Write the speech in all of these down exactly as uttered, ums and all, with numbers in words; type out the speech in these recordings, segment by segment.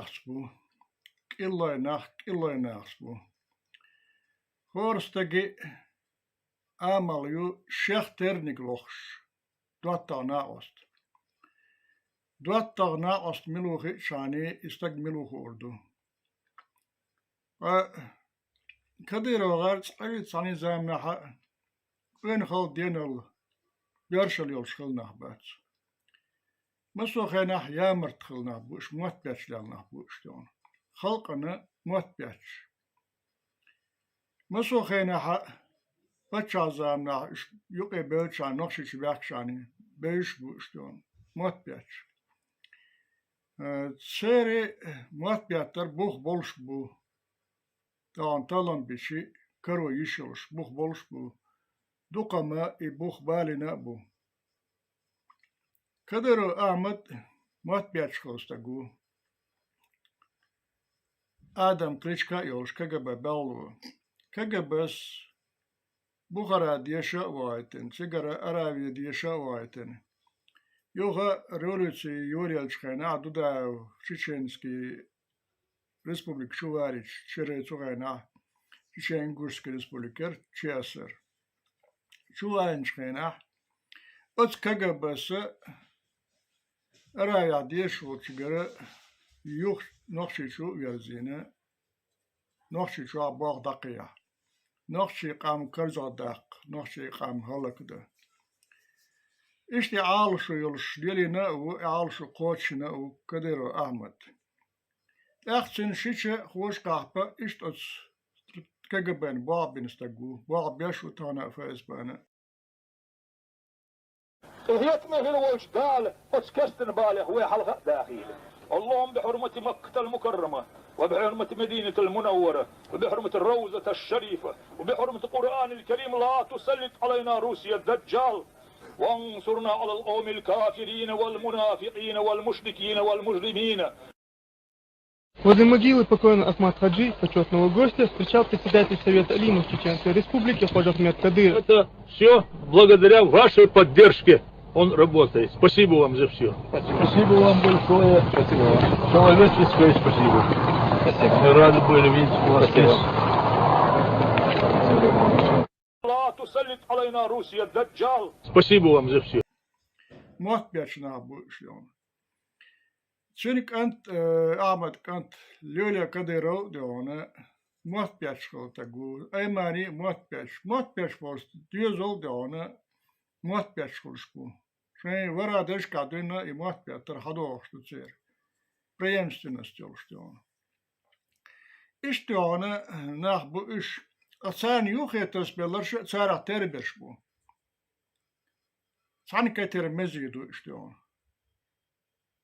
нахаца бу. КӀиллой нах, кӀиллой нахаца бу. ХӀора стаги амал ю шех терниг лохуш, доттагӀа накъост. ДоттагӀа накъост мила ву хиъча, и стаг мила ву хуур ду. Ткъа Кадыровгар цкъа а цхьана заманахьа къонахалла, денал, боьршал йолуш хилла нах бац. Массо а хенахь ямарта хилла нах бу уьш, мотт бетташ лелла нах бу уьш тӀехула. Халкъана мотт бетташ. Массо а хенахьа паччахьан заманахь уьш юкъе бевлча, Нохчийчу баьхкача бевзаш бу уьш тӀехула, мотт бетташ. Э, церан мотт беттар бух болуш бу. Тахана таллам бичи каро йиш йолуш бух болуш бу. Дукха ма и бух балийна а бу. Кадыров Ахьмад мотт бетташ хилла стаг ву. Адам кличка а йолуш, КГБ белхало. КГБ-с Бухара деша а вахийтина, цигара Аравия деша а вахийтина. Юха революци йолаеллачу хенахь Дудаев Чеченский республика чу варича, чирай цу хенахь Чечен-Ингушский республика яра, ЧССР. Чу вайначу хенахь оцу КГБ-с Аравехь дешаш волчуьнгара юха Нохчийчу а верзийна, Нохчийчохь болх дӀакхехьа, нохчийн къам карзахдаккха, нохчийн къам хӀаллакдан. Иштта и Ӏалашо йолуш лелийна а ву, и Ӏалашо кхочушйина а ву Кадыров Ахьмад. ТӀаккха цуьнан шича хӀоша кхахьпа иштта оцу КГБ-н болх бина стаг ву, болх беш ву тахана а ФСБ-на. ХӀетаме хир волчу Дала оцу кестан балех вай хьалха а дахийла. اللهم بحرمة مكة المكرمة، وبحرمة مدينة المنورة، وبحرمة الروضة الشريفة، وبحرمة القرآن الكريم لا تسلط علينا روسيا الدجال، وانصرنا على القوم الكافرين والمنافقين والمشركين والمجرمين. Возле могилы покойного Ахмат Хаджи, почетного гостя, встречал председатель Совета Алимов Чеченской Республики Ходжа Ахмед Кадыров. Это все благодаря вашей поддержке он работает. Спасибо вам за все. Спасибо вам большое. Спасибо вам. Человеческое спасибо. Спасибо. Мы рады были видеть вас здесь. لا تسلط علينا روسيا الدجال. Спасибо вам за все. Мотт беш нах бу уьш тӀехула. Цуьнан кӀант, э, Ахьмадан кӀант Лёля Кадыров а тӀехула мотт беш хилла стаг ву. Аймани мотт беш. Мотт беш волчу доьзал а тӀехула мотт беш хуьлуш бу. Шайн вара дашкахь дуьйна и мотт беттар хьадохуш ду церан. Преемственность йолуш тӀехула. Иштта тӀехула нах бу уьш, ткъа царна юххе тасабелларш а царах тера берш бу. Цхьана кетера мезий ду уьш тӀехула.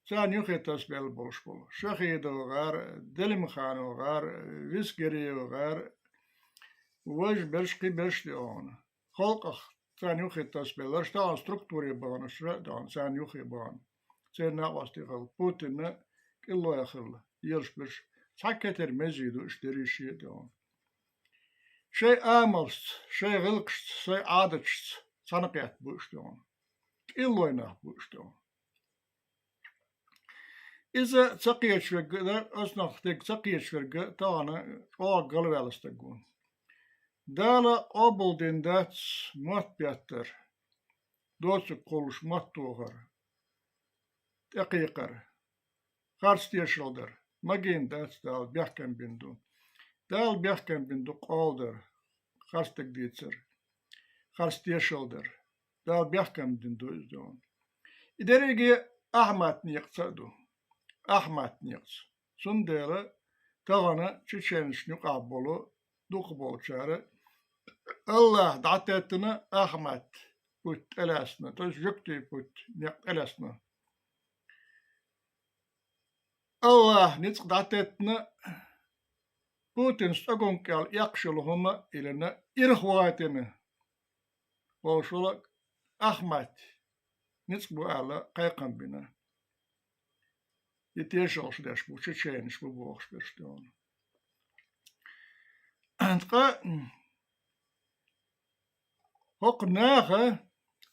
Царна юххе тасабелла болуш болу Шахидов гӀар, Делимханов гӀар, Висгериев гӀар, важа берш, кхин берш а тӀехула. Халкъах царна юххе тасабелларш, тахана структуре баханарш а тӀехула, царна юххе бахана. Церан накъостий хилла Путинна, кӀиллой хилла, лелаш берш. Цхьа кетера мезий ду уьш дерриш а тӀехула. Шайн амалшца, шайн гӀиллакхашца, шайн Ӏадаташца цхьаьнакхетта бу уьш тӀехула. КӀиллой нах бу уьш тӀехула. Иза ца кхеташ верг а, оцунах дерг ца кхеташ верг а тахана чӀогӀа галваьлла стаг ву. Дала къобалдина дац мотт беттар, доцург кхуллуш мотт тохар, тӀекхайкхар, харц тешал дар. Магийна дац, Дала бехкам бина ду. Дала бехкам бина ду къола дар, харц дерг дийцар, харц тешал дар. Дала бехкам бина ду иза тӀехула. И дерриге Ахьмадан некъаца а ду. Ахьмадан некъаца. Цундела тахана чеченашна юкъахь болу дукхахболчара АллахӀа дӀатеттина Ахьмад путь тӀелаьцна, то есть жуьгтийн путь некъ тӀелаьцна. АллахӀа ницкъ дӀатеттина, Путинца цӀоган кӀел эккхаш йолу хӀума а йиллина, ирахвахийтина волуш волу Ахьмад ницкъ бу аьлла кхайкхам бина. И тешалш деш бу, чеченаш бу бохуш берш тӀехула. Ткъа хӀокху наха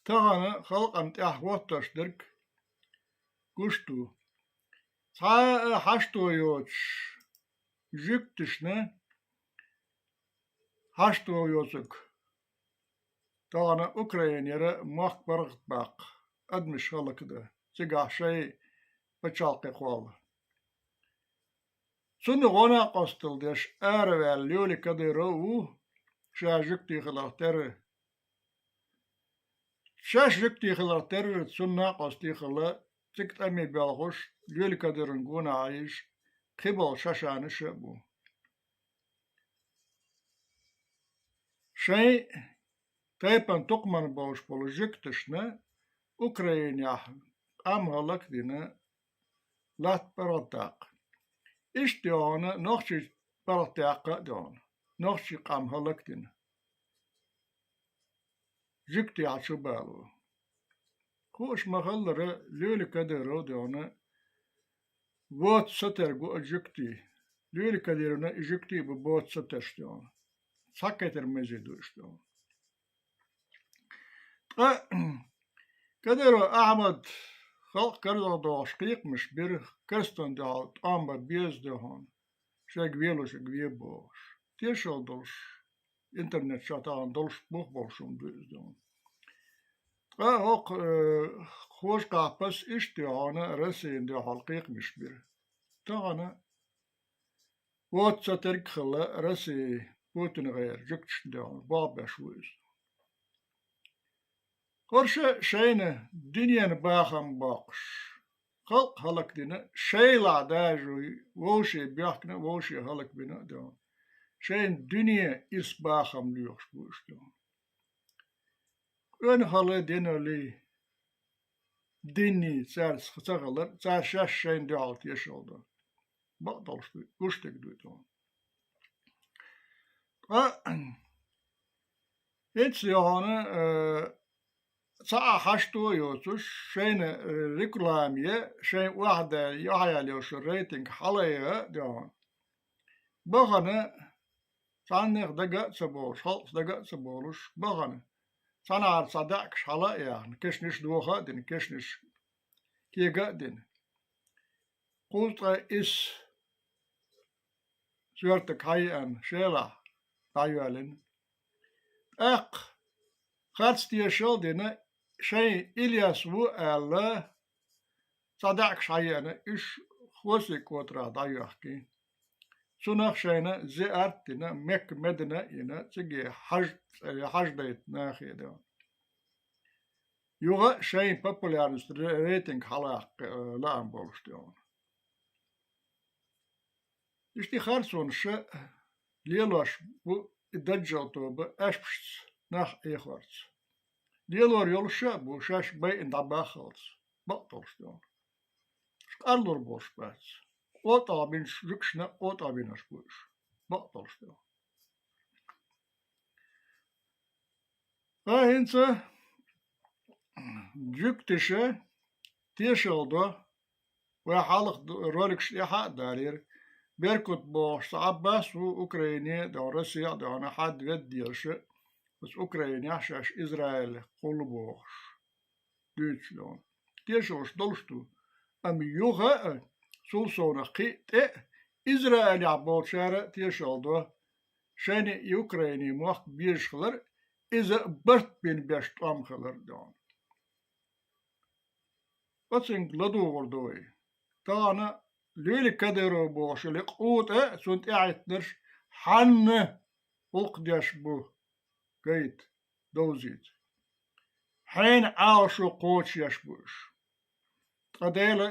тахана халкъана тӀехь хӀоттош дерг гуш ду. Цхьа а хьашто йоцуш жуьгташна хьашто йоцург тахана Украинера мохк паргӀатбаккха, адамаш хӀаллакдан, цигахь шайн пачхьалкх кхолла. Цунна гӀо-накъосталла деш араваьлла Лёля Кадыров ву ша жуьгти хиларх терра. Шаьш жуьгти хиларх терра, цунна накъостий хилла, цига тӀаме боьлхуш, Лёля Кадыровна гонахьа йижа, кхиболу шашанаш а бу. Шайн тайпана тукхаман болуш болу жуьгташна Украинехь къам хӀаллакдина, латта паргӀатдаккха. Иштта дехьана нохчий паргӀатдаккха а дехьана, нохчий къам хӀаллакдина. Жуьгтехь чу бало. Хууш ма-хиллара, Лёля Кадыров дехьана боцу сатергу а жуьгтий. Лёля Кадыровна и жуьгтий бу боцу сатарш дехьана. Цхьа кетар мезий ду иштта дехьана. Ткъа Кадыров Ахьмад халкъ карзахдохуш кхайкхамаш бира, керстанна дуьхьал тӀом бан беза дехьана, шайга велушиг ве бохуш. Тешалла долуш, интернет чохь тахана долуш бух болуш хӀума ду иза дехьана. Ткъа хӀокху, э, хожа кхахпас иштта дехьана Россина дуьхьал кхайкхамаш бира. Тахана оццо тергахилла Россия Путина гӀайра жуьгташна дехьана болх беш ву иза. ХӀорш шайна дуьненан бахам боккхуш, халкъ хӀаллакдина, шайлахь дажуй вовше боьхкина, вовше хӀаллакбина а дехьана, шайна дуьне ирс бахам лоьхуш бу уьш дехьана. Къоьнхаллий, денолий, динний цаьрца ца хилар, цара шаьш шайна дуьхьал тешалла до. Бакъдолуш ду, гуш дерг ду тхуна. Ткъа хӀинца дехьана, э, цхьа а хьашто а йоцуш, шайна, э, реклама е, шайн охьадаьлла, охьаяьлла йолуш рейтинг хьалаян а дехьана. Бахана цхьаннех дага а ца болуш, халкъаца дага а ца болуш, бахана цхьанхьара цхьа даьӀахкаш хьала а яьхна, кешнаш доха а дина, кешнаш кега а дина. Кхузткъе исс соьртаг хьаеана, шелахь дӀайоьллина. ТӀаккха харц тешал а дина, шайн Ильяс ву аьлла, цхьа даьӀахкаш хьаеана, уьш Хосик-КӀотарахь дӀайоьхкий. Цунах шайна зиярт а дина, Мекка-Медина а йина, циге хьаж, хьаж дайта нахе дехьана. Юха а шайн популярность ре-, рейтинг хьалаккха, э, лаам болуш дехьана. Иштта и харцонаш лелош бу и даджал тоба аьшпашца нах Ӏехорца. Лелор йолуш а бу шаьш байина дӀабаххалц, бакъдолуш дехьана. Уьш къарлур болуш бац. КъотӀагӀбинчу жуьгташна къотӀагӀбинарш бу уьш, бакъдолуш дехьана. Ткъа хӀинца жуьгташа тешалла до, вай хьалха д-, роликаш тӀехьа а далийра, Беркут бохуш цхьа Ӏаббас ву Украине а дехьана, Россе а дехьана, хьадведделаш, оцу Украинехь шаьш Израиле кхуллу бохуш дуьйцуш дехьана. Тешаллаш долуш ду, амма юха а, цул совнах кхин а тӀе а Израилехь болчара а тешалла до, шайна и Украинин мохк безаш хилар а, иза барт бина беш тӀом хилар а дехьана. Оцуьнга ладугӀур ду вай. Тахана Лёля Кадырова бохуш йолу къутӀа а, цунна тӀаьхьахӀиттинарш хьанна гӀуллакх деш бу, гайта, довзийта. Хьенан Ӏалашо кхочушъеш бу уьш. Ткъа Дела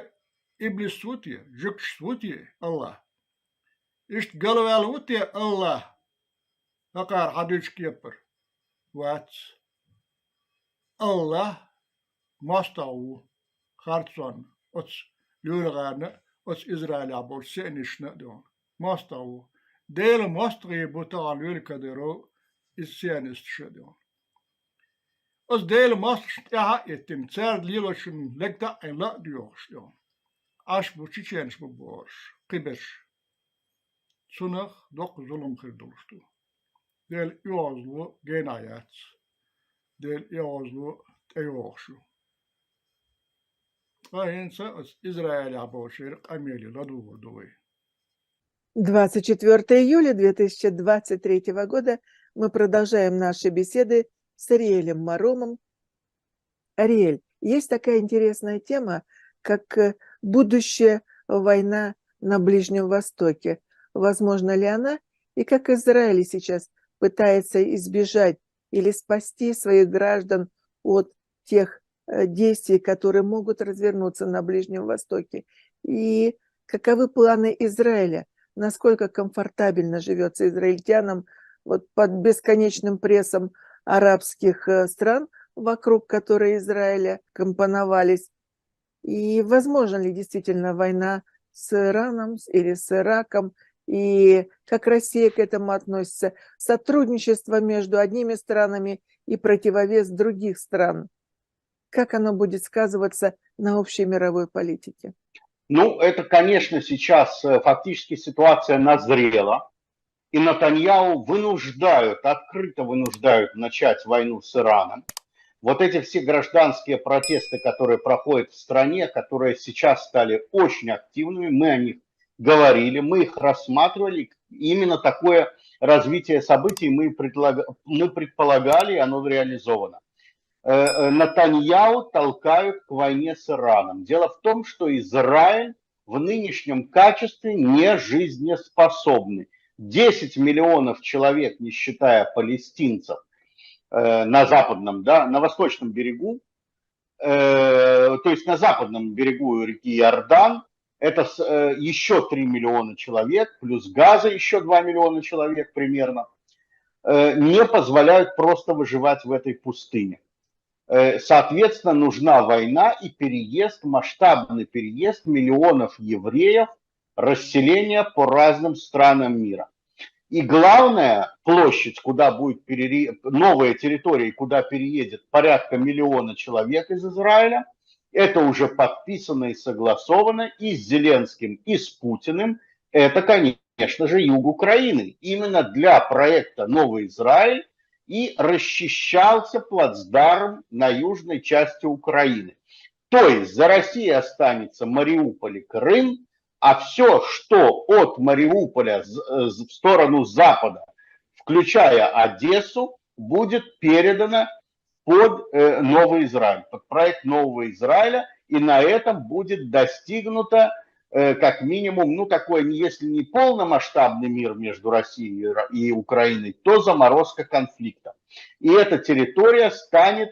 иблис ву те, жуьгташца ву те АллахӀ? Иштта галваьлла ву те АллахӀ хӀокхара хьан дуьйцучу кепара? Вац. АллахӀ мостагӀа ву харцонна оцу лоьрагӀарна а, оцу Израилехь болчу сионисташна а дехьана. МостагӀа ву. Делан мостагӀий бу тахана Лёля Кадыров, иза сионисташ а дехьана. Оцу Делан мостагӀашна тӀаьхьа а хӀиттина, цара лелочунна легда а Ӏина, ла а доьхуш дехьана. Ӏаш бу, чеченаш бу бохуш, кхиберш. Цунах доккха зулам хир долуш ду. Делан оьгӀазло генахь яц. Делан оьгӀазло тӀейогӀуш ю. Ва хӀинца Израилехь болчеран къамеле ладугӀур ду вай. Двадцать четвёртого июля две тысячи двадцать третьего года мы продолжаем наши беседы с Ариэлем Маромом. Ариэль, есть такая интересная тема, как э, будущая война на Ближнем Востоке. Возможно ли она? И как Израиль сейчас пытается избежать или спасти своих граждан от тех э, действий, которые могут развернуться на Ближнем Востоке. И каковы планы Израиля? Насколько комфортабельно живется израильтянам вот под бесконечным прессом арабских э, стран, вокруг которой Израиля компоновались? И возможно ли действительно война с Ираном или с Ираком? И как Россия к этому относится? Сотрудничество между одними странами и противовес других стран. Как оно будет сказываться на общей мировой политике? Ну, это, конечно, сейчас э, фактически ситуация назрела, и Натаньяу вынуждают, открыто вынуждают начать войну с Ираном. Вот эти все гражданские протесты, которые проходят в стране, которые сейчас стали очень активными, мы о них говорили, мы их рассматривали, именно такое развитие событий мы, предлага, мы предполагали, и оно реализовано. Э, э, Натаньяу толкают к войне с Ираном. Дело в том, что Израиль в нынешнем качестве не жизнеспособный. Десять миллионов человек, не считая палестинцев, э, на западном, да, на восточном берегу, э, то есть на западном берегу реки Иордан, это с- э, еще три миллиона человек, плюс Газа еще два миллиона человек примерно, э, не позволяют просто выживать в этой пустыне. Э, Соответственно, нужна война и переезд, масштабный переезд миллионов евреев, расселение по разным странам мира. И главная площадь, куда будет перере... новая территория, куда переедет порядка миллиона человек из Израиля, это уже подписано и согласовано и с Зеленским, и с Путиным. Это, конечно же, юг Украины. Именно для проекта «Новый Израиль» и расчищался плацдарм на южной части Украины. То есть за Россией останется Мариуполь и Крым, а все, что от Мариуполя з- з- в сторону запада, включая Одессу, будет передано под э, Новый Израиль, под проект Нового Израиля, и на этом будет достигнуто э, как минимум, ну, такое, если не полномасштабный мир между Россией и Украиной, то заморозка конфликта. И эта территория станет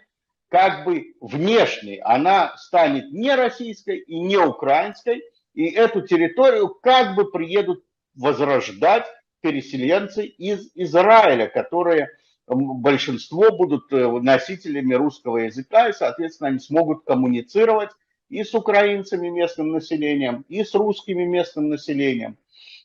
как бы внешней, она станет не российской и не украинской, и эту территорию как бы приедут возрождать переселенцы из Израиля, которые большинство будут э, носителями русского языка, и, соответственно, они смогут коммуницировать и с украинцами, местным населением, и с русскими, местным населением.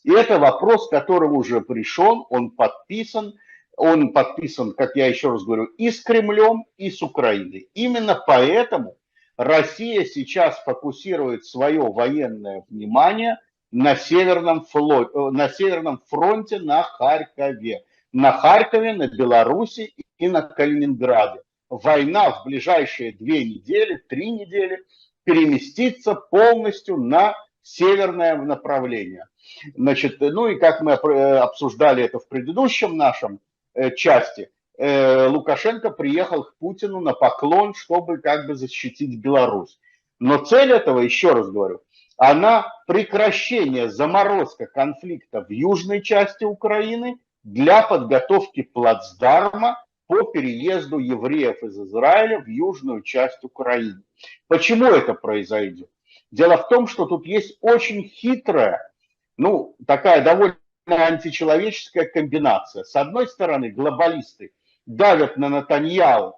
И это вопрос, который уже решен, он подписан, он подписан, как я еще раз говорю, и с Кремлем, и с Украиной. Именно поэтому Россия сейчас фокусирует свое военное внимание на Северном, флоте, э, на Северном фронте на Харькове. На Харькове, на Беларуси и на Калининграде. Война в ближайшие две недели, три недели переместится полностью на северное направление. Значит, ну и как мы э, обсуждали это в предыдущем нашем э, части, э, Лукашенко приехал к Путину на поклон, чтобы как бы защитить Беларусь. Но цель этого, еще раз говорю, она прекращение, заморозка конфликта в южной части Украины для подготовки плацдарма по переезду евреев из Израиля в южную часть Украины. Почему это произойдет? Дело в том, что тут есть очень хитрая, ну, такая довольно античеловеческая комбинация. С одной стороны, глобалисты давят на Натаньяу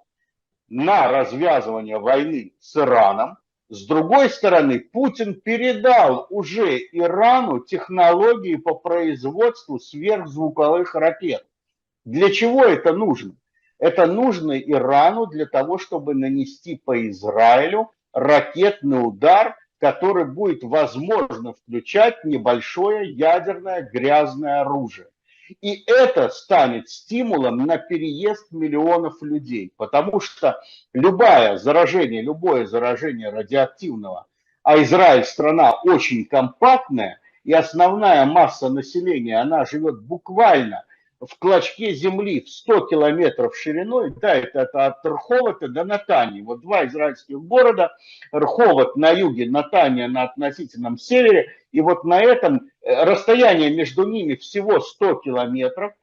на развязывание войны с Ираном. С другой стороны, Путин передал уже Ирану технологии по производству сверхзвуковых ракет. Для чего это нужно? Это нужно Ирану для того, чтобы нанести по Израилю ракетный удар, который будет, возможно, включать небольшое ядерное грязное оружие. И это станет стимулом на переезд миллионов людей, потому что любое заражение, любое заражение радиоактивного А Израиль страна очень компактная, и основная масса населения, она живет буквально в клочке земли в сто километров шириной, да, это, это от Рховата до Натании. Вот два израильских города, Рховат на юге, Натания на относительном севере, и вот на этом э, расстояние между ними всего сто километров,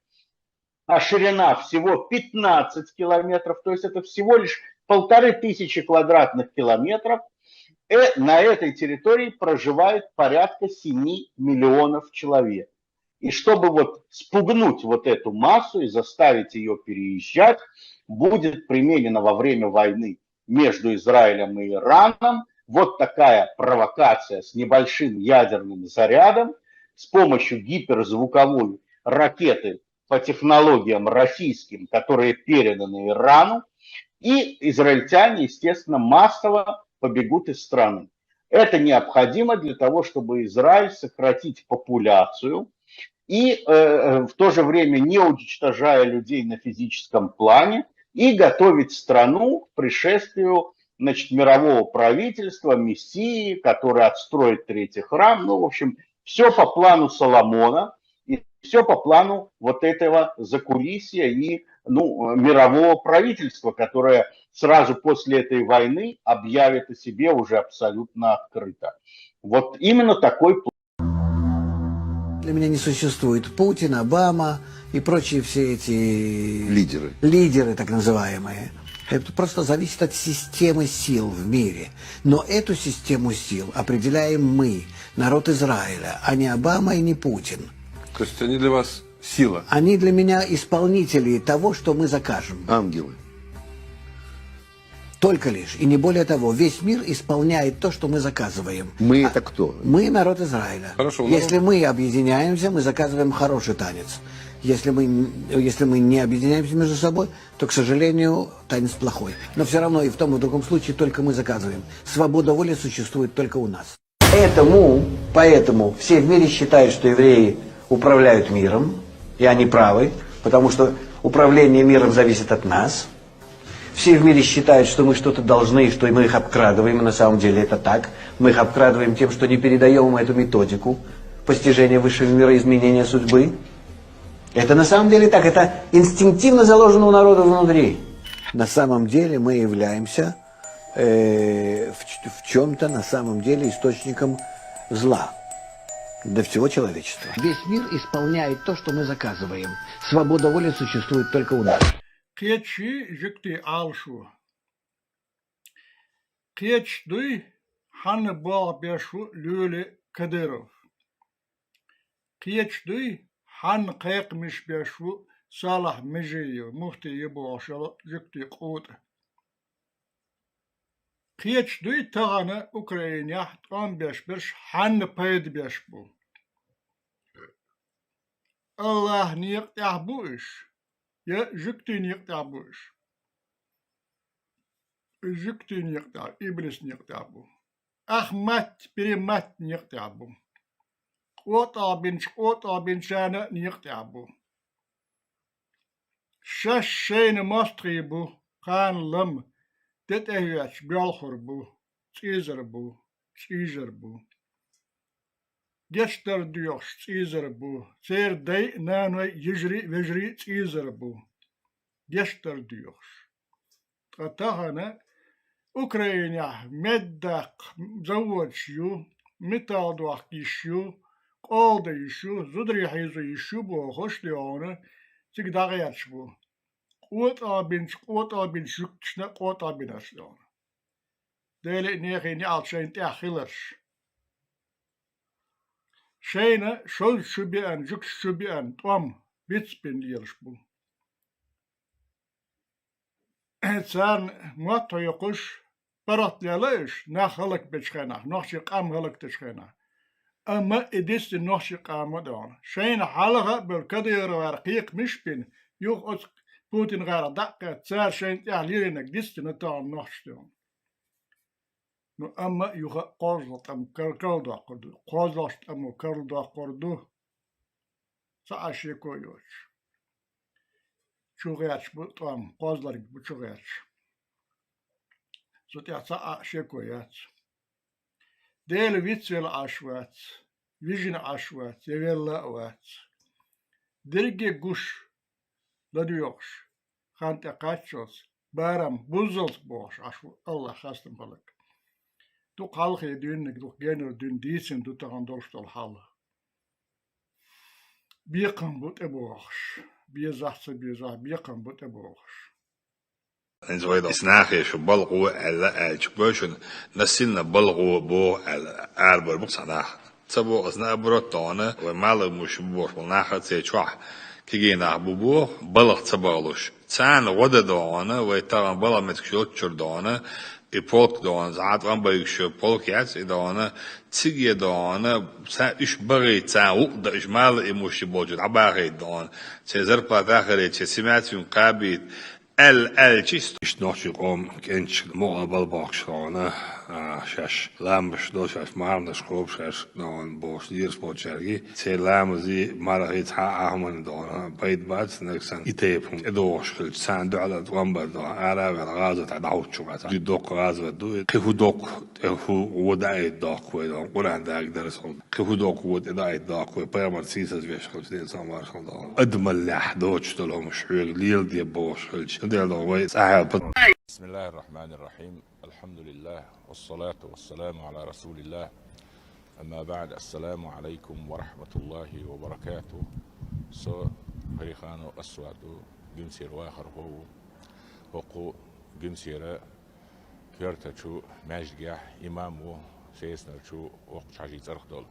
а ширина всего пятнадцать километров, то есть это всего лишь полторы тысячи квадратных километров. И на этой территории проживает порядка семи миллионов человек. И чтобы вот спугнуть вот эту массу и заставить ее переезжать, будет применена во время войны между Израилем и Ираном вот такая провокация с небольшим ядерным зарядом с помощью гиперзвуковой ракеты по технологиям российским, которые переданы Ирану, и израильтяне, естественно, массово побегут из страны. Это необходимо для того, чтобы Израиль сократить популяцию и э, э, в то же время не уничтожая людей на физическом плане и готовить страну к пришествию, значит, мирового правительства, Мессии, который отстроит третий храм. Ну, в общем, все по плану Соломона и все по плану вот этого закулисья и ну, мирового правительства, которое сразу после этой войны объявит о себе уже абсолютно открыто. Вот именно такой план. Для меня не существует Путин, Обама и прочие все эти Лидеры. лидеры, так называемые. Это просто зависит от системы сил в мире. Но эту систему сил определяем мы, народ Израиля, а не Обама и не Путин. То есть они для вас сила. Они для меня исполнители того, что мы закажем. Ангелы. Только лишь. И не более того, весь мир исполняет то, что мы заказываем. Мы это кто? Мы народ Израиля. Хорошо, Если мы объединяемся, мы заказываем хороший танец. Если мы, если мы не объединяемся между собой, то, к сожалению, танец плохой. Но все равно и в том и в другом случае только мы заказываем. Свобода воли существует только у нас. Поэтому, поэтому все в мире считают, что евреи управляют миром, и они правы, потому что управление миром зависит от нас. Все в мире считают, что мы что-то должны, что мы их обкрадываем, и на самом деле это так. Мы их обкрадываем тем, что не передаем им эту методику постижения высшего мира, изменения судьбы. Это на самом деле так, это инстинктивно заложено у народа внутри. На самом деле мы являемся э, в, в чем-то на самом деле источником зла для всего человечества. Весь мир исполняет то, что мы заказываем. Свобода воли существует только у нас. Кхечи жикти алшу. Кхеч дуй ханна бал бешу люли Кадыров. Кхеч дуй ханна кхекмиш бешу Салах Межиев, мухти ебошала жикти кхут. Кхеч дуй тагана Украине тон беш беш ханна пайд беш бу. Аллах никъ тяхбу иш. Я жикти никъ тяхбу иш. Жикти никъ тяхбу, иблис никъ тяхбу. Ахмат, перемат никъ тяхбу. Къотъа бинч, къотъа бинчана никъ тяхбу. Шаш шейна мостхи бу, хан лам, детехвяч белхур бу, цизар бу, цижар бу. Гечдар дуйохш цизар бу, цер дай, наной, йижри, вежри цизар бу. Гечдар дуйохш. Тха тахана Украинехь меддакх заводш ю, металл дохк йиш ю, къолда йиш ю, зударий хьийзу йиш ю бохуш леона цига дагӀерч бу. Къотъа бинч, къотъа бинч жукташна къотъа бинарш леона. Дели нехи неал шайн тӀехь хиларш. Шайна шоз шу биан, жукш шу биан, тӀом, бицбин лелаш бу. Царна мотт хьоькхуш, паргӀат лела иш, нах хӀалак бечу хенахь, нохчий къам хӀалак дечу хенахь. Амма и дистина нохчий къам ма догӀна. Шайна хьалха а бевлла Кадыровара кхекхамаш бина, юха оцу Путин гӀарах даккхаьчча, цара шайна тӀехь лелийнарг дистина тахана нохчаш догӀна. Ну, амма юха а кхозлагӀа тӀам кар-, карладоккхур ду, кхозлагӀчу тӀамо карладоккхур ду. Цхьа а шеко йоцуш. Чу гӀерташ бу тӀом, кхозларг бу чу гӀерташ. Цу тӀехь цхьа а шеко яц. Дела вицвелла Ӏаш вац, вижина Ӏаш вац, я велла а вац. Дерриге гуш, ладоьгӀуш, хан тӀе кхаччалц, барам, буззалц бохуш Ӏаш ву АллахӀ хастам хиларг. Дукха хьалхе дуьйна, дукха генара дуьйна дийцина ду тахана долуш долу хьал. Бекхам бу тӀебогӀуш, безахь, ца безахь, бекхам бу тӀебогӀуш. ХӀинца вай иза нахе шу балха ву аьлла аьлча, вай шуна насилна балха ву боху аьлла арабар бу цхьа нах. Ца боху иза, наоборот, догӀана, вай малав муш бу бохуш болу нах а церан чохь кегий нах бу боху, балха ца бахалуш. Царна гӀо дан догӀана, вай тахана балха меттигаш йолччуьра догӀана, и полк догӀана, зӀа тӀом байгаш полк яц и догӀана, циге догӀана, ца-, уьш бахийта царна гӀуллакх дан, уьш малав муш болчу дӀабахийта догӀана, церан зарплата а хилийта, церан семьяцуьнга кхабийта, аьлла аьлча, иштта нохчийн къоман кӀенташ мукъа бала бохкуш догӀана, а, шаьш ламазаш до, шаьш марханаш кхобу, шаьш догӀана бохуш лелаш болчаьрга, церан ламазий, мархий цхьа а хӀуманна догӀана пайда бац, нагахь санна и тайпа хӀума тӀедогӀуш хилча, царна дуьхьал а тӀом бар догӀана, ара а ваьлла, гӀазот дӀахӀуттучу гӀатта. Ди доккха гӀазот ду, кхин хӀун доккха, тӀе хӀун гӀо даийта доккху вай догӀана, Къуръан дага дарс хьо. Кхин хӀун доккха гӀо тӀе даийта доккху вай, пайхамар сийсаз веш хилча, ден сан маршалла догӀу. Адамаллехь доцуш долу хӀумаш хьоьга леладе бохуш хилча, дела догӀу вай цӀахьа пат. بسم الله الرحمن الرحيم. الحمد لله. والصلاة والسلام على رسول الله. أما بعد. السلام عليكم ورحمة الله وبركاته. Со Хариханов Асвад ву, Гуьмсера вахархо ву. ХӀокху Гуьмсера коьртачу маьждигехь имам ву, Сеснарчу воккхачу хьажин цӀарах долу.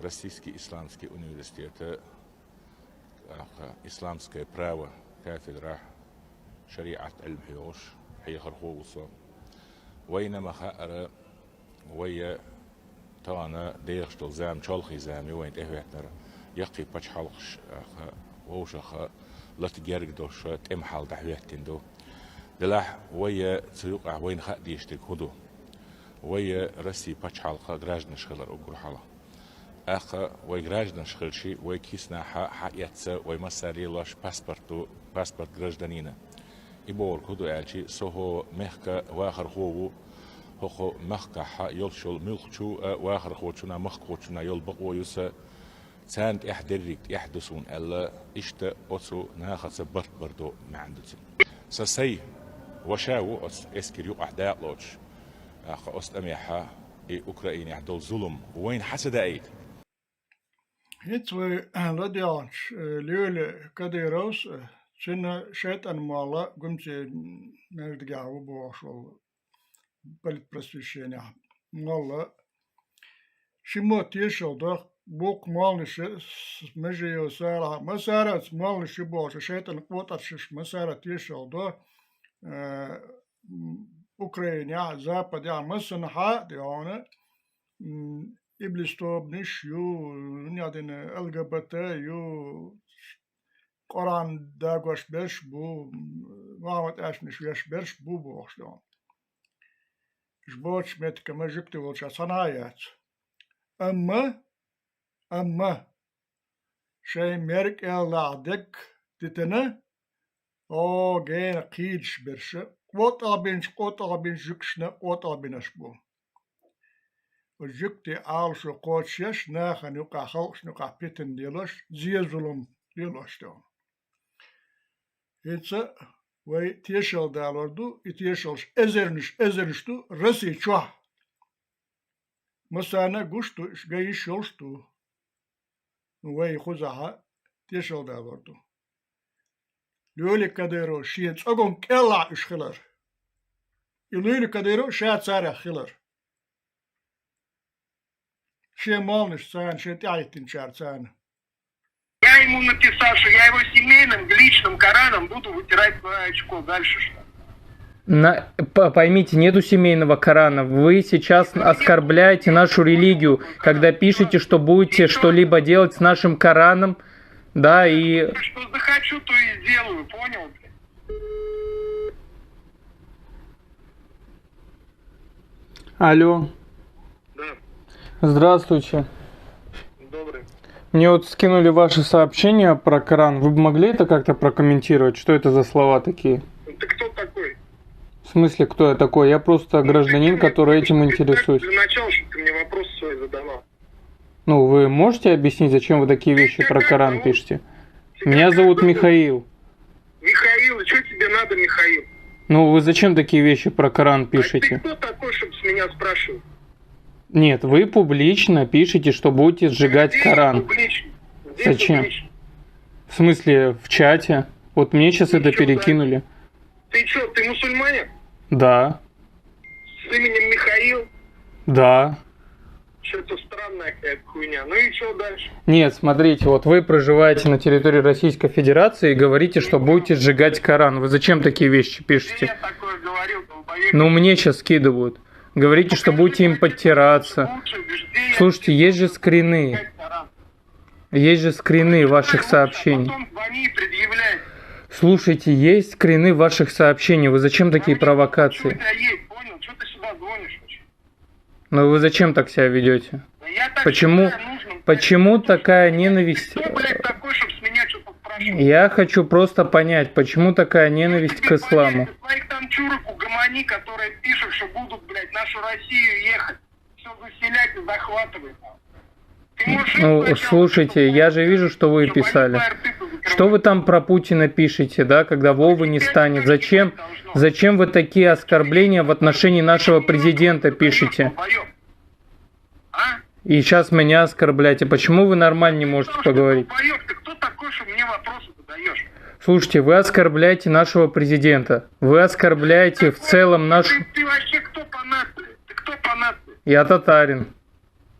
Российский исламский университета, аха, исламское право кафедрахь шариӀат Ӏилма хьоьхуш хьехархо ву со. Вайна ма-хаъара, вай тахана дехаш долу зама чолхе зама ю вайна тӀехӀоьттинарг, яккхий пачхьалкхаш, аха, вовшаха лата герга долуш тӀеман хьал дӀахӀоьттина ду. Делахь вай цу юкъахь вайна хаа дезаш дерг хӀун ду? Вай Россия пачхьалкхан гражданаш хилар уггар хьалха. ТӀаккха вай гражданаш хилча, вай киснахьа хьаэцна вай массара лелош паспорт ду, паспорт гражданина. И бохург хӀун ду аьлча, со хӀокху мехкан вахархо ву, хӀокху махкахь йолуш йолу муьлххачу а вахархочунна, махкахочунна йолу бакъо ю сан, царна тӀехь дерриг тӀехь ду суна аьлла, иштта оцу нахаца барт бар ду маьӀна ду цуьнан. Сан сай ваша ву оцу эскар юкъахь дакъалоцуш, тӀаккха оцу тӀамехь и Украинехь долу зулам вайна хьа ца даийта. ХӀинца вай ладоьгӀначу, э, Лёля Кадыровс, э, цуьнан шайтӀан молла Гуьмсе маьждигехь ву бохуш волу политпросвещенехь молла. Ши мо тешал до, буккха моллаша, с-, меже йо сарахь, масараца моллаша бохуш, шайтӀан къотӀаршаш масара тешал до, э, м, Украинехь, Западехь, массанхьа а дегӀана, м, иблис тобанаш ю, хӀун яздина, Л Г Б Т ю, Къуръан дагош берш бу, Мухьаммад аьшнаш веш берш бу бохуш ду. Уьш боцуш меттиг ма жуьгти волчохь цхьанхьа а яц. Амма, амма шайн мер кӀелахь дерг дитина, о, гена кхийдаш берш, къотӀагӀбинчу, къотӀагӀбинчу жуьгташна къотӀагӀбинарш бу. Оцу жуьгтийн Ӏалашо кхочушъеш, нахана юкъахь, халкъашна юкъахь питана лелош, зен-зулам лелош ду. ХӀинца вай тешал далор ду, и тешалш эзарнаш, эзарнаш ду Россия чохь. Массарна а гуш ду, уьш ган йиш йолуш ду. Ну, вай кхузахь тешал далор ду. Лёля Кадыров шен цӀоган кӀелахь уьш хилар. И Лёля Кадыров ша царех хилар. Шен молланаш царна, шен тӀаьхьахӀиттинчара царна. Я ему написал, что я его семейным, личным Кораном буду вытирать на очко. Дальше что? На, п-, поймите, нету семейного Корана. Вы сейчас оскорбляете нашу религию, когда пишете, что будете что-либо делать с нашим Кораном, да, и Что захочу, то и сделаю, понял? Алло. Да. Здравствуйте. Добрый. Мне вот скинули ваше сообщение про Коран. Вы бы могли это как-то прокомментировать? Что это за слова такие? Ты кто такой? В смысле, кто я такой? Я просто гражданин, который этим интересуется. Для начала, чтобы ты мне вопрос свой задавал. Ну, вы можете объяснить, зачем вы такие вещи про Коран пишете? Меня зовут Михаил. Михаил, что тебе надо, Михаил? Ну, вы зачем такие вещи про Коран А ты пишете? Кто такой, чтобы с меня спрашивать? Нет, вы публично пишете, что будете сжигать Здесь Коран. Публично. Здесь Зачем? Публично. В смысле, в чате? Вот мне сейчас это чё перекинули. Ты что, ты мусульманин? Да, С именем Михаил? да. Что-то странная какая-то хуйня. Ну и что дальше? Нет, смотрите, вот вы проживаете на территории Российской Федерации и говорите, что будете сжигать Коран. Вы зачем такие вещи Где пишете? Я такое говорил, долбоеб? Ну, мне сейчас скидывают. Говорите, что будете им подтираться. Лучше убеждения. Слушайте, есть же скрины. Коран. Есть же скрины ваших сообщений. Потом звони и предъявляй. Слушайте, есть скрины ваших сообщений. Вы зачем такие Что у провокации? тебя есть, понял? Что ты сюда звонишь вообще? Ну вы зачем так себя ведете? Да я так Почему, считаю нужным. почему такая ненависть? Кто, блядь, такой, чтобы с меня что-то спрашивать? Я хочу просто понять, почему такая ненависть к исламу? Своих там чурок угомони, которые пишут, что будут, блядь, нашу Россию ехать. Все заселять и захватывать. Ты можешь Ну, сначала, слушайте, чтобы я же вижу, что вы чтобы они писали. твои рты позакрывали. Что вы там про Путина пишете, да, когда Вовы не станет? Зачем, зачем вы такие оскорбления в отношении нашего президента пишете? Долбоёб. А? И сейчас меня оскорбляете. Почему вы нормально не можете Потому что поговорить? Долбоёб, ты кто такой, что мне вопросы задаешь? Слушайте, вы оскорбляете нашего президента. Вы оскорбляете в целом наш... Ты, ты вообще кто по нации? Ты кто по нации? Я татарин.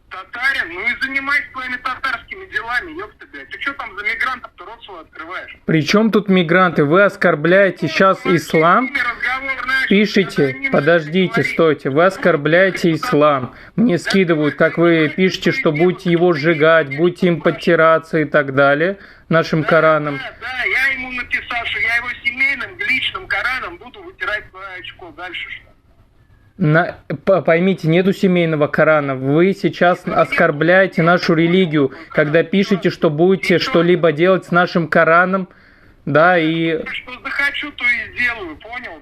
Татарин? Ну и занимайся своими татарскими делами, ёпта, блядь. Ты что там за мигрантов-то рот свой открываешь? Причем тут мигранты? Вы оскорбляете сейчас ислам. Ты разговор, знаешь, Пишите, когда не подождите, говоришь. Стойте, вы оскорбляете ислам. Мне скидывают, как вы пишете, что будете его сжигать, будете им подтираться и так далее, нашим Кораном. Да, да, я ему написал, что я его семейным, личным Кораном буду вытирать свое очко. Дальше что? На, п- поймите, нету семейного Корана. Вы сейчас оскорбляете нашу религию, когда пишете, что будете что-либо делать с нашим Кораном. Да, и Что захочу, то и сделаю, понял?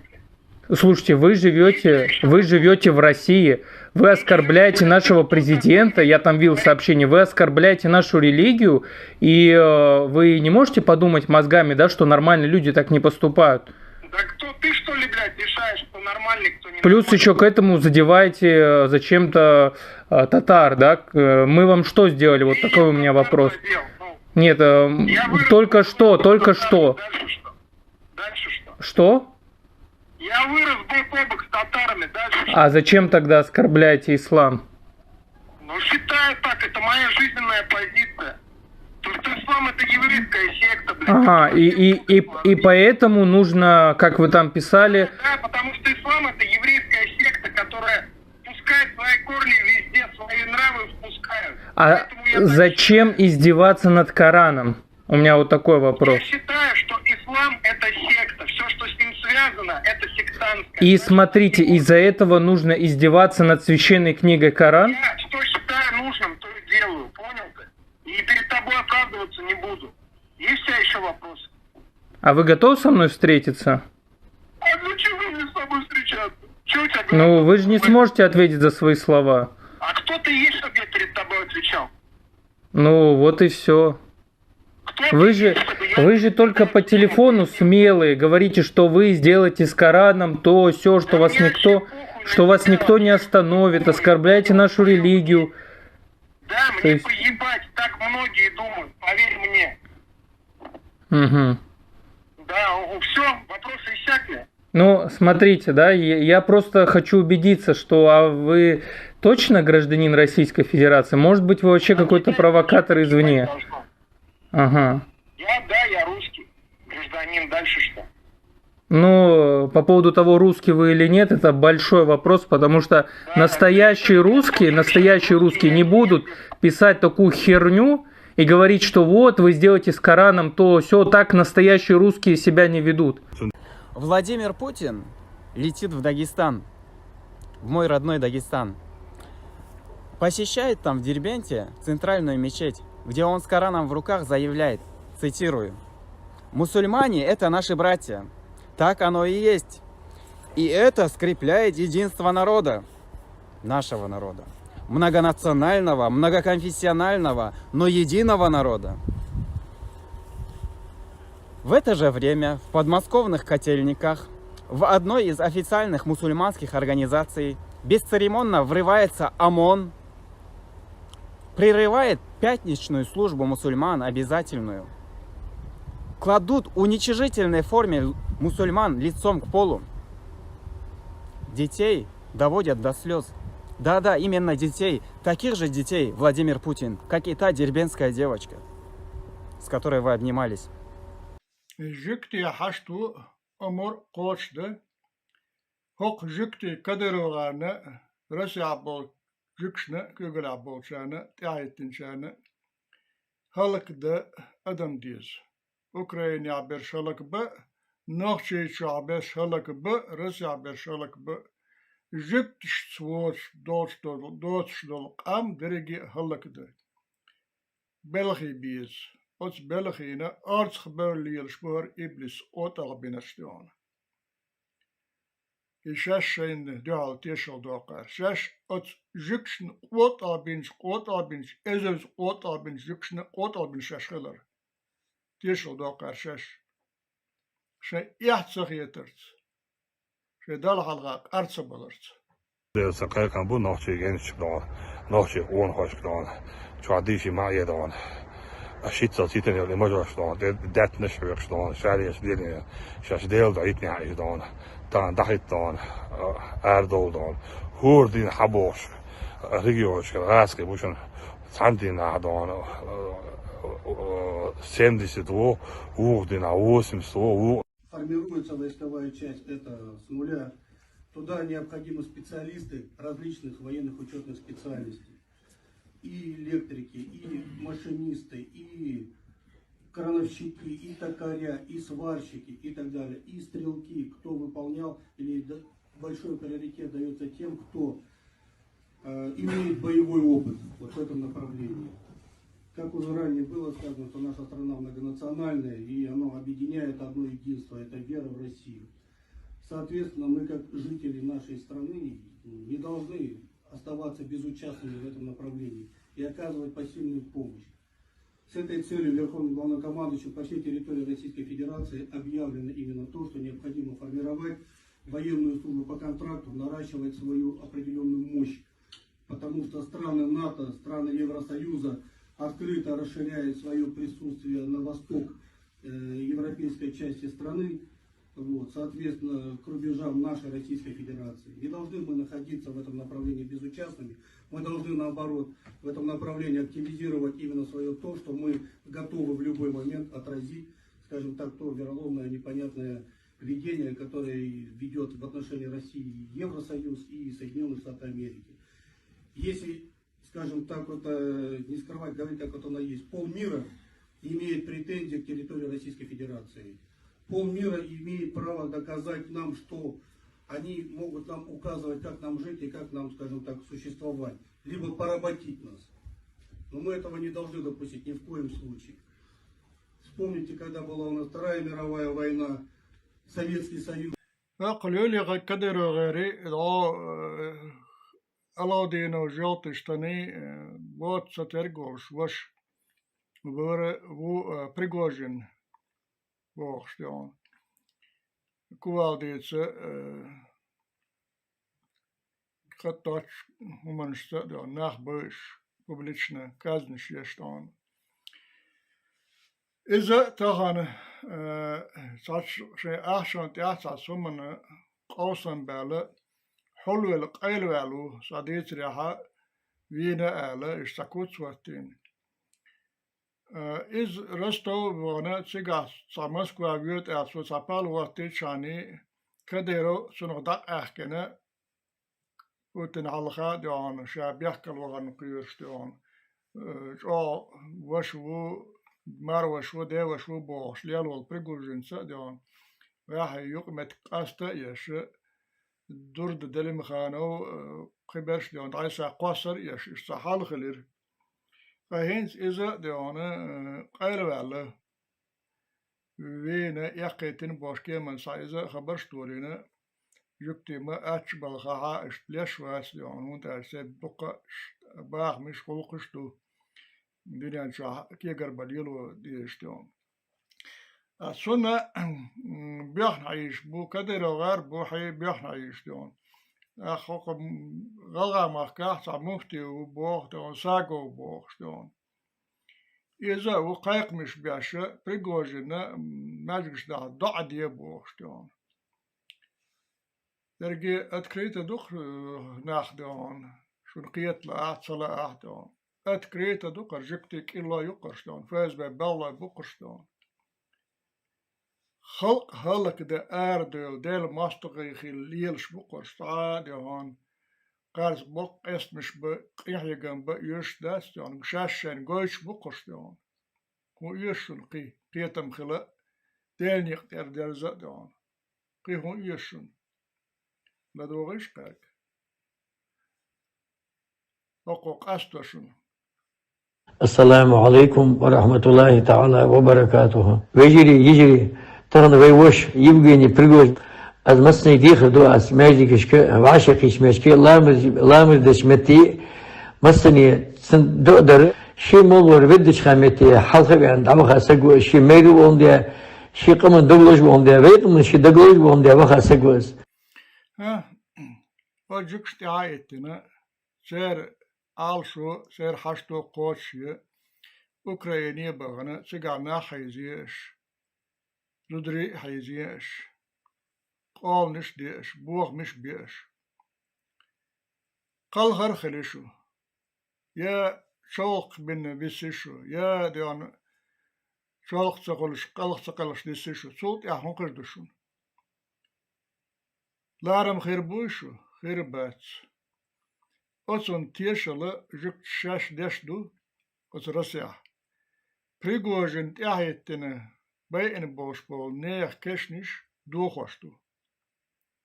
Слушайте, вы живете, вы живете в России, вы оскорбляете нашего президента, я там видел сообщение, вы оскорбляете нашу религию, и э, вы не можете подумать мозгами, да, что нормальные люди так не поступают. Да кто ты, что ли, блядь, решаешь, кто нормальный, кто не Плюс нормальный? Еще к этому задеваете э, зачем-то э, татар, да? К- э, Мы вам что сделали? Вот такой у меня вопрос. Что сделал? Ну, Нет, э, я вырос только в что, только татарах, что. Дальше что? Дальше что? Что? Я вырос бок о бок с татарами. Дальше что? А зачем тогда оскорбляете ислам? Ну, считаю так, это моя жизненная позиция. То, что ислам — это еврейская секта, блядь. Ага, и, и, и, и поэтому нужно, как вы там писали, Да, потому что ислам — это еврейская секта, которая пускает свои корни везде, свои нравы впускают. А Поэтому я так зачем издеваться над Кораном? У меня вот такой Я вопрос. Считаю, что ислам — это секта. Все, что с ним связано, это сектантское. И смотрите, из-за этого нужно издеваться над священной книгой Коран? Я что считаю нужным, то и делаю, понял ты? И перед тобой оправдываться не буду. Есть у тебя еще вопросы? А вы готовы со мной встретиться? А для чего мне с тобой встречаться? Че у тебя Ну, вы же не сможете ответить за свои слова. А кто ты есть, чтобы я перед тобой отвечал? Ну, вот и все. Кто Вы ты же, есть, чтобы я вы же только по телефону смелые говорите, что вы сделаете с Кораном то, все, что вас никто, что вас никто не остановит, оскорбляете нашу религию. Да, То мне есть- поебать, так многие думают, поверь мне. Угу. Да, все, вопросы иссякли. Ну, смотрите, да, я я просто хочу убедиться, что а вы точно гражданин Российской Федерации? Может быть, вы вообще какой-то провокатор извне? Ага. Я, да, я русский гражданин, дальше что? Ну, по поводу того, русский вы или нет, это большой вопрос, потому что настоящие русские, настоящие русские не будут писать такую херню и говорить, что вот, вы сделаете с Кораном то, все, так настоящие русские себя не ведут. Владимир Путин летит в Дагестан, в мой родной Дагестан. Посещает там в Дербенте центральную мечеть, где он с Кораном в руках заявляет, цитирую: «Мусульмане — это наши братья». Так оно и есть. И это скрепляет единство народа, нашего народа, многонационального, многоконфессионального, но единого народа. В это же время в подмосковных Котельниках в одной из официальных мусульманских организаций бесцеремонно врывается ОМОН, прерывает пятничную службу мусульман обязательную, кладут в уничижительной форме мусульман лицом к полу, детей доводят до слез. Да-да, именно детей, таких же детей, Владимир Путин, как и та дербентская девочка, с которой вы обнимались. Жугтий хьашт ву омор кхочушда. ХӀокху жугтий КадыровгӀарна, Россехь болчу жугташна, куьйгаллехь болчарна, тӀаьхьахӀиттинчарна хӀаллакдан адам деза. Украинехь берш хӀаллакбан, Нохчийчохь берш хӀаллакбан, Россехь берш хӀаллакбан. Жугташца воцуш долуш долу, доцуш долу къам дерриге а хӀаллакдан. Белхий беза. Оцу белхийна орцах бевлла лелаш бу хӀара иблис къотӀалгӀа бинарш тӀехула. И шаьш шайна дуьхьал тешалла доккхуш. Шаьш оцу жуьгташна къотӀалгӀа бинчу, къотӀалгӀа бинчу, эзарза къотӀалгӀа бинчу жуьгташна къотӀалгӀа бинчу шаьш хилар. Тешалла доккхуш шаьш. Шайн эхь ца хетарца, шайн Далла хьалха къар ца баларца. Дела сан кхайкхам бу нохчий генчуьнга дона, нохчий къонахошка дона, чохь дийши ма а е дона. Ас шиццал ситина йолу и мажош дона, де-, даьттанаш а хьоькхуш дона, шареш дийна, шаьш Делан дуьхьа йитинехь а иза дона, тахана дӀахӀитта дона, арадовла дона. ХӀора дийна хьан бохуш, регионашкара гӀазкхий бу шуна, цхьана дийнахь дона, семьдесят ву, вукху дийнахь восемьдесят ву, ву. Формируется войсковая часть, это с нуля. Туда необходимы специалисты различных военных учетных специальностей. И электрики, и машинисты, и крановщики, и токаря, и сварщики, и так далее, и стрелки, кто выполнял, или д-, большой приоритет даётся тем, кто э, имеет боевой опыт вот в этом направлении. Как уже ранее было сказано, что наша страна многонациональная, и оно объединяет одно единство, это вера в Россию. Соответственно, мы, как жители нашей страны, не должны оставаться безучастными в этом направлении и оказывать посильную помощь. С этой целью Верховным Главнокомандующим по всей территории Российской Федерации объявлено именно то, что необходимо формировать военную службу по контракту, наращивать свою определённую мощь, потому что страны НАТО, страны Евросоюза открыто расширяют своё присутствие на восток, э, европейской части страны. Вот, соответственно, к рубежам нашей Российской Федерации. Не должны мы находиться в этом направлении безучастными. Мы должны, наоборот, в этом направлении активизировать именно своё то, что мы готовы в любой момент отразить, скажем так, то вероломное, непонятное ведение, которое ведёт в отношении России Евросоюз и Соединённые Штаты Америки. Если, скажем так, вот, э, не скрывать, говорить, как вот оно есть, полмира имеет претензии к территории Российской Федерации. Полмира имеет право доказать нам, что они могут нам указывать, как нам жить и как нам, скажем так, существовать, либо поработить нас. Но мы этого не должны допустить ни в коем случае. Вспомните, когда была у нас Вторая мировая война, Советский Союз. Акхлюлиха КадыровгӀери, о, э, Алаудинов Желтыштани, э, боцу ца тергалуш ваша вара ву, э, Пригожин бохуш тӀехула. Кувалдица, э, кхатточ хӀуманашца а дона, нах бевзаш, публично казнаш еш дона. Иза тахана, э, цхьацца шайн ахчанна тӀехь цхьацца хӀуманна къовсам баьлла, хьулвелла, къайлаваьлла ву, сан дийцарехь, вийна аьлла, иштта цхьа куц хӀоттийна. Э, иза Ростов вахана, цигахь цхьа Москва воьду аьлла, цо цхьа пал хӀоттийча, Кадыров цунах дӀакъаьхкина, Путина хьалха а дехьана, ша бехкала вахарна кхоьруш дехьана, э, чӀогӀа ваша ву, марваша ву, деваша ву бохуш, лелла волу Пригожинца а дехьана, ваьхьа юкъаметтиг къаста а еш, Дурда Делимханов, э, кхиберш а дехьана, дӀасакхоссар а еш, иштта цхьа хьал хилира. Ткъа хӀинца иза а дехьана, э, къайлаваьлла. Вийна, эккхийтина бохуш кеманна схьа иза хабарш а долийна, жуьгти ма аттача балхахьа, иштта леш вац, дий хьона, хӀунда аьлча церан дукха ш-, бахамаш, гӀулакхаш ду, дуьнен чохь кегара бан лело дезаш, дий хьона. А цунна, м, боьхна хьийзаш бу, Кадыров гӀар бу хье боьхна хьийзаш, дий хьона. Нах хӀокху, м, ГӀалгӀай махкахь цхьа муфти ву боху, дий хьона, Сагов бохуш, дий хьона. Иза а ву кхайкхамаш беш, Пригожина, м, маьждигаш дахьа доӀа де бохуш, дий хьона. Дерриге открыто ду-кх, э, нах, дий хьона, шуна кхета лаахь, ца лаахь, дий хьона. Открыто ду-кх, жуьгти кӀилло ю-кх уьш, дий хьона, ФСБ баллой бу-кх уьш, дий хьона. Халкъ хӀаллакдан арадевлла, Делан мостагӀий хила лелаш бу-кх уьш, цхьа а, дий хьона, кхарца боккха къестамаш бан, къинхьегам бан оьшуш дац, дий хьона, шаьш шайна гойтуш бу-кх уьш, дий хьона. ХӀун оьшу шуна кхин, кхетам хила а, Делан некъа тӀера дерза а, дий хьона? Кхин хӀун оьшу шуна? ЛадогӀийша кхаьрга. ХӀокхо къасто шуна. Ассаламу Ӏалайкум ва рахьматуллахӀи таӀала ва баракатухӀу. Вежарий, йижарий, тахана вай ваша Евгений Пригожин, аз массане дехар ду, аз маьждигашка, вӀашагӀкхийттачу метташка, ламаз, ламаз дечу метте, массане сан дуӀа дар, шен молла вара веддачу хан метте, хьалха а веана, дӀаваха саг ву ас, шен майра ву хӀунда, шен къаман дагалош ву хӀунда, вай къаман шен дагалош ву хӀунда ваха саг ву ас. ХӀа, хӀо жуьгташ тӀаьхьа а йиттина, церан Ӏалашо, церан хьашто кхочушъе, Украине а бахана, цигахь нах хьийзае аш, зударий а хьийзае аш, къоланаш а де аш, бохамаш а бе аш. Кхалхар а хили шу, я чолхах бина виси шу, я, дий хьона, чолхах ца хуьлуш, кхалха ца кхелхаш диси шу, цул тӀаьхьа хӀун хир ду шуна? Ларам хир буй шу? Хир бац. Оцунна тешалла жуьгташа шаьш деш ду оцу Расехь. Пригожин тӀаьхьа а йиттина, байина болуш болу нехан кешнаш дохош ду.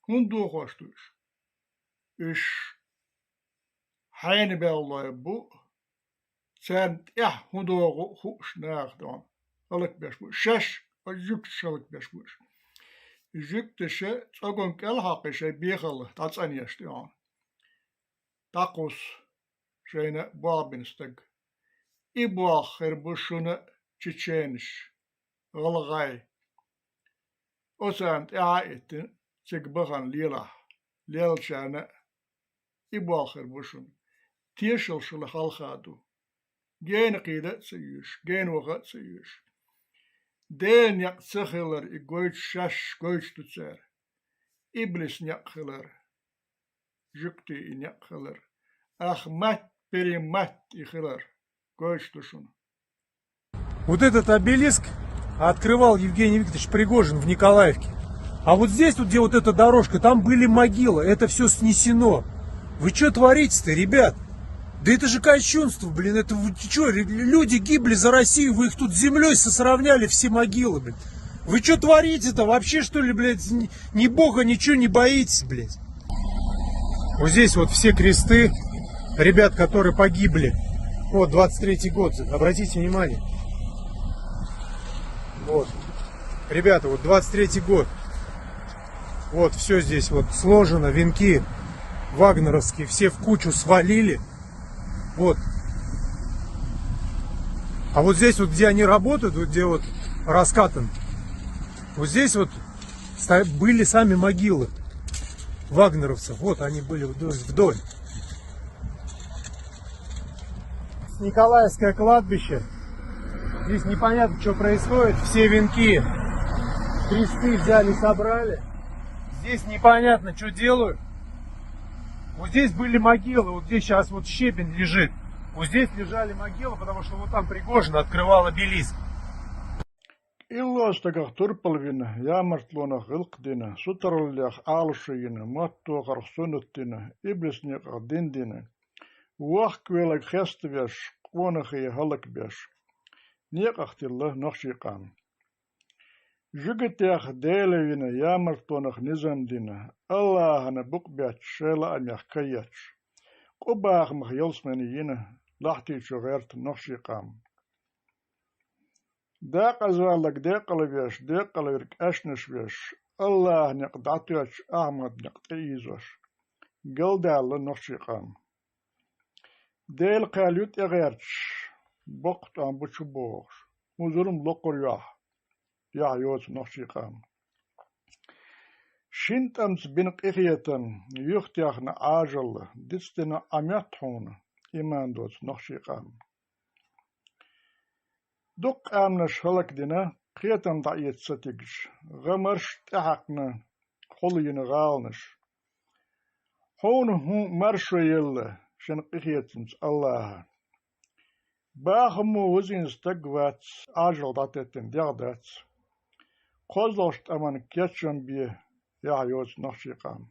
ХӀунда дохош ду уьш? Уьш хьенан баллой бу, царна тӀехь хӀун догӀу хууш наха, дий хьона, хӀаллакбеш бу уьш. Шаьш, жуьгташ хӀаллакбеш бу уьш. Жуьгташа цӀоган кӀел хьокхий шайн бехалла дӀацӀанъеш, дий хьона, дӀакхуссу шайна болх бина стаг. И болх хир бу шуна чеченаш, гӀалгӀай. Оцарна тӀаьхьа а йиттина, цига бахана лелахь, леллачарна а и болх хир бу шуна. Тешаллаш хьалха ду. Гена кхийда а ца оьшу, гена ваха а ца оьшу. Делан некъ ца хилар и гойтуш, шаьш гойтуш ду цара. Иблис некъ хилар, жуьгтий и некъ хилар. Ах, матт, перематт и хилар гойтуш ду шуна. Вот этот обелиск открывал Евгений Викторович Пригожин в Николаевке. А вот здесь, вот где вот эта дорожка, там были могилы. Это все снесено. Вы что творите-то, ребят? Да это же кощунство, блин. Это вы чё, ре-, люди гибли за Россию, вы их тут с землей сосравняли, все могилы, блин. Вы что творите-то? Вообще, что ли, блядь, ни, ни бога, ничего не боитесь, блядь? Вот здесь вот все кресты ребят, которые погибли. Вот, двадцать третий год, обратите внимание. Вот. Ребята, вот двадцать третий год. Вот, все здесь вот сложено, венки вагнеровские, все в кучу свалили. Вот. А вот здесь вот, где они работают, вот где вот раскатан, вот здесь вот ста-, были сами могилы вагнеровцев. Вот они были вдоль, вдоль. Николаевское кладбище. Здесь непонятно, что происходит. Все венки, кресты взяли, собрали. Здесь непонятно, что делают. Вот здесь были могилы, вот здесь сейчас вот щебень лежит. Вот здесь лежали могилы, потому что вот там Пригожин открывал обелиск. КӀилло стагах турпал вина, ямартлонах гӀиллакх дина, сутараллех Ӏалашо йина, мотт тохарх суннат дина, иблис некъах дин дина, вохкавелларг хеставеш, къонахий хӀаллакбеш, некъах тилла нохчий къам. Жуьгтех Дела вина, ямартлонах низам дина, АллахӀана букъ бетташ, шайн лаамех каетташ, къу бахамах ялсамани йина, лахьти чу гӀерта нохчий къам. Декъаза ваьлларг декъала веш, декъала верг аьшнаш веш, Аллахьа никъ дӀатоьттуш, Ахьмада никъ тӀеийзош. Галдаьлла нохчий къам. Делан кхел ю тӀегӀерташ, боккха тӀом бу чу бохуш, узурма локхур йохь, яхь йоцу нохчий къам. Шин тӀамца бина къинхетам, юхатехна Ӏажалла, дицдина Ӏа метта хьуна, иман доцу нохчий къам. Дукха къаьмнаш хӀаллакдина, кхетам дӀаэца ца тигаш, гӀамарш тӀехьаькхна, хьулйина гӀаланаш. Хьуна хӀун маршо елла шен къинхетамца Аллахьа. Бахамо вузийна стаг вац, Ӏажал дӀатеттина дегӀ дац. КхозлагӀчу тӀаман кечам бе, яхь йоцу нохчий къам.